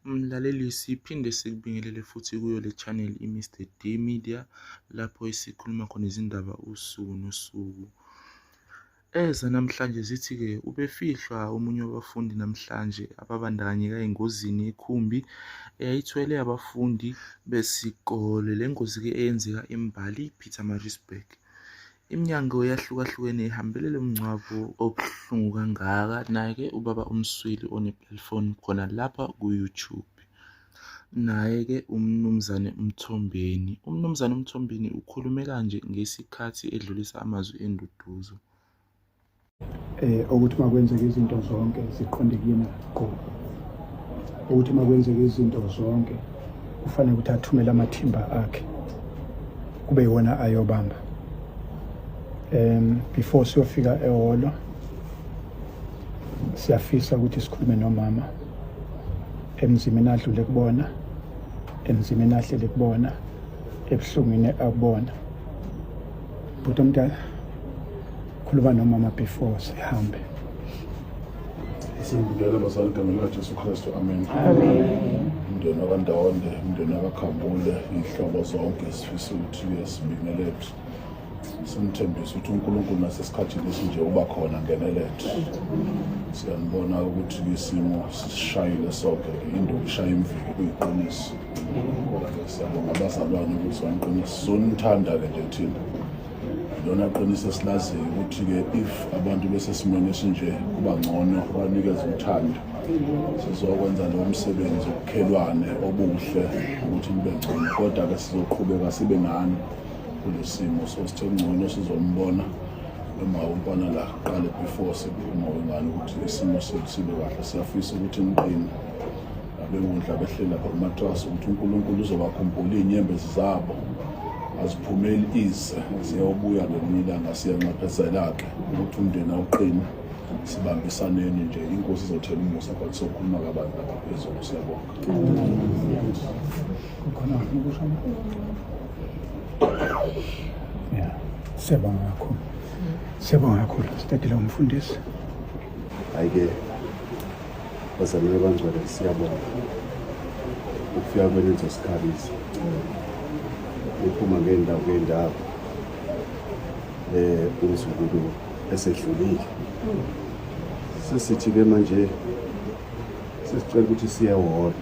Mlaleli, siphinde sikubingelele futhi kuyo le channel i-Mr D Media lapho esikhuluma khona izindaba usuku nosuku. Eza namhlanje zithi-ke ubefihlwa omunye wabafundi namhlanje ababandakanyeka engozini yekhumbi eyayithwele abafundi besikole. Le ngozi-ke eyenzeka eMbali, Pietermaritzburg. Iminyango eyahlukahlukene ihambele lo mngcwabo obuhlungu kangaka. Naye-ke ubaba uMsweli one-platform khona lapha ku-YouTube. Naye-ke uMnumzane uMthombeni. UMnumzane uMthombeni ukhulume kanje ngesikhathi edlulisa amazwi enduduzo. Ukuthi makwenzeka izinto zonke ziqonde kuyena ngqo, ukuthi makwenzeka izinto zonke kufanele ukuthi athumele amathimba akhe kube iwona ayobamba. Before siyofika ehholo, siyafisa ukuthi sikhulume nomama emzimeni adlule kubona, emzimeni ahlele kubona, ebuhlungwini akubona. Bhuti omdala, khuluma nomama before sihambe. Singibingelela bazali egameni likaJesu Kristu, amen. Umndeni wakaNdawonde, umndeni wakaKhambule, iy'hlobo zonke, sifisa ukuthi-ke sibingelele, simthembise ukuthi uNkulunkulu nasesikhathini esinje uba khona ngenelethe. Siyanibona ukuthi isimo sisishayile sonke, induku ishaya imviki, kuyiqiniso. Kodwa-ke siyabonga abazalwane ukuthi baniqinisa, sonithanda-ke nje thina. Lona qiniso esilaziyo ukuthi-ke if abantu besesimweni esinje kuba ngcono banikeze uthando. Sizokwenza lowo msebenzi ubukhelwane obuhle ukuthi nibe ngcono, kodwa-ke sizoqhubeka sibe nani kule simo. So sithe ngcono sizombona noma umntwana la kuqale before siphuma wengane ukuthi isimo sethu sibe kahle. Siyafisa ukuthi niqine abewundla behleli lapha kumatrasi, ukuthi uNkulunkulu uzobakhumbula iy'nyembezi zabo, aziphumeli ize, ziyobuya ngelinye ilanga. Siyanxephezela-ke ukuthi umndeni awuqini, sibambisaneni nje, inkosi izothela umusa, but sokhuluma kabanzi lapha phezulu. Siyabonga. Kukhona ukusho? Yeah, siyabonga kakhulu, siyabonga kakhulu. Sidedele umfundisi. Hhayi-ke bazalwane abangcwele, siyabonga ukufika kwenu nizosikhalisa, niphuma ngey'ndawo ngey'ndawo, umzukulu esedlulile. Sesithi-ke manje sesicela ukuthi siye ehholo.